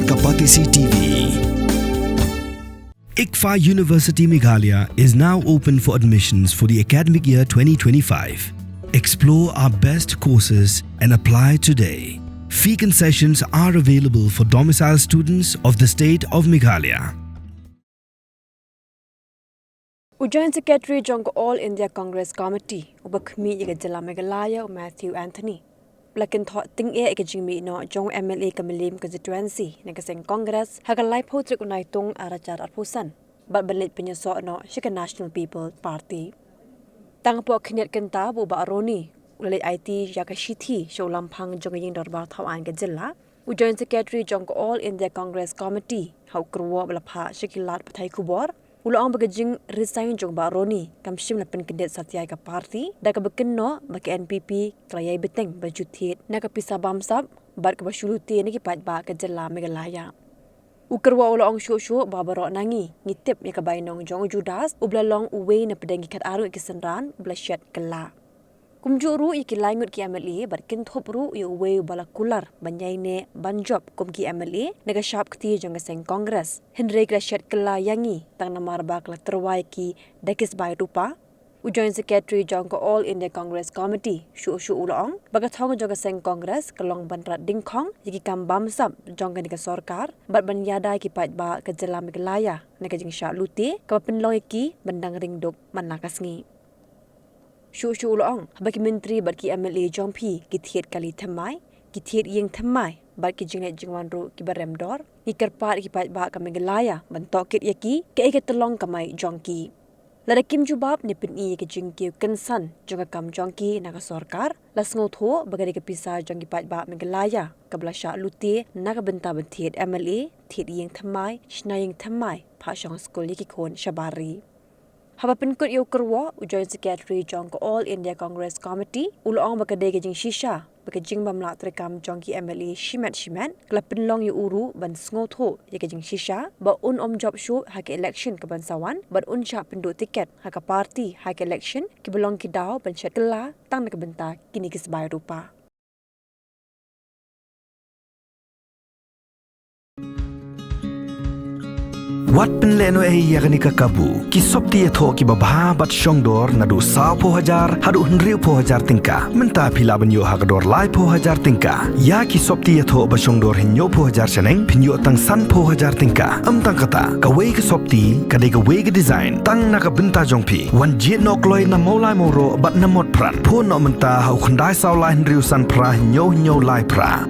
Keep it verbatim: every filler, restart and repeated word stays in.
Kapatisi T V. ICFAI University Meghalaya is now open for admissions for the academic year twenty twenty-five. Explore our best courses and apply today. Fee concessions are available for domicile students of the state of Meghalaya. U Joint Secretary jong ka All India Congress Committee, uba khmih ïa ka jylla Meghalaya, u Matthew Anthony, u la kynthoh tyngeh ïa ka jingmih noh jong u M L A ka Mylliem Constituency na ka seng Congress ha ka laiphew tarik u Naitung arhajar arphew san, bad ban leit pynïasoh noh sha ka National People Party. Tang hapoh khyndiat kynta ba u Bah Ronnie u la leit aiti ïa ka shithi sha u lamphang jong ka Ïing Dorbar Thaw Aiñ ka jylla, u Joint Secretary jong ka All India Congress Committee, ha u kyrwoh ba la phah sha ki lad pathai khubor, u la ong ba ka jingresign jong u Bah Ronnie kam shym la pynkyndit satia ïa ka party, da kaba kynnoh ba ka N P P ka la ïai bteng ban shu thied na ka pisa bamsap bad kaba shu lute na ki paidbah ka jylla Meghalaya. U kyrwoh u la ong shuh shuh ba baroh na ngi ngi tip ïa ka bainong jong u Judas, uba la long uwei na pdeng ki khatar ngut ki synran ba la shet kylla. Kumjuh ruh ïa ki lai ngut ki M L A, bad kynthup ruh ïa uwei uba la kular ban ïaineh ban jop kum ki M L A na ka shap kti jong ka seng Congress. Hynrei ki la shet kylla ïa ngi tang namar ba ka la tyrwa ïa ki da ki sbai rupa. U Joint Secretary jong ka All India Congress Committee, shuh shuh u la ong ba ka thong jong ka seng Congress ka long ban rat dyngkhong ïa ki kam bamsap jong kane ka sorkar, bad ban ïada ïa ki paidbah ka jylla Meghalaya na ka jingshah lute kaba pynlong ïa ki ban dang ring duk man la ka sngi. Shuh shuh u la ong, haba ki myntri bad ki M L A jong phi ki thied kali thymmai, ki thied ïing thymmai, bad ki jingleit jingwan ruh kiba rem dor, ngi kyrpad ïa ki paidbah ka Meghalaya ban tohkit ïa ki, kaei ka tyllong kamai jong ki. Lada kim jubab ne pyni ïa ka jingkiew kynsan jong ka kam jong ki na ka sorkar, la sngewthuh ba ka dei ka pisa jong ki paidbah Meghalaya kaba la shah lute na ka bynta ban thied M L A, thied ïing thymmai, shna ïing thymmai, phah shong skul ïa ki khun shabar ri. Haba pynkut ïa u kyrwoh, u Joint Secretary jong ka All India Congress Committee u la ong ba ka dei ka jingshisha ba ka jingbym lah treikam jong ki M L A shimet shimet ka la pynlong ïa u ruh ban sngewthuh ïa ka jingshisha ba un ym jop shuh ha ka election kaban sa wan, bad un shah pynduh tiket ha ka party ha ka election kiba long ki daw ban shet kylla tang na ka bynta kine ki sbai rupa. Wat pynlehnohei ïa kane ka kabu, ki sopti ïathoh kiba bha bad shongdor naduh sawphew hajar haduh hynriewphew hajar tyngka. Mynta phi lah ban ïoh ha ka dor laiphew hajar tyngka. Ïa ki sopti ïathoh ba shongdor hynñiewphew hajar shaneng phin ïoh tang sanphew hajar tyngka. Ym tang kata, kawei ka sopti ka dei kawei ka design tang na ka bynta jong phi. Wan jied noh kloi na Mawlai Mawroh bad na Motphran. Phone noh mynta ha u khyndai saw lai hynriew san phra hynñiew hynñiew lai phra.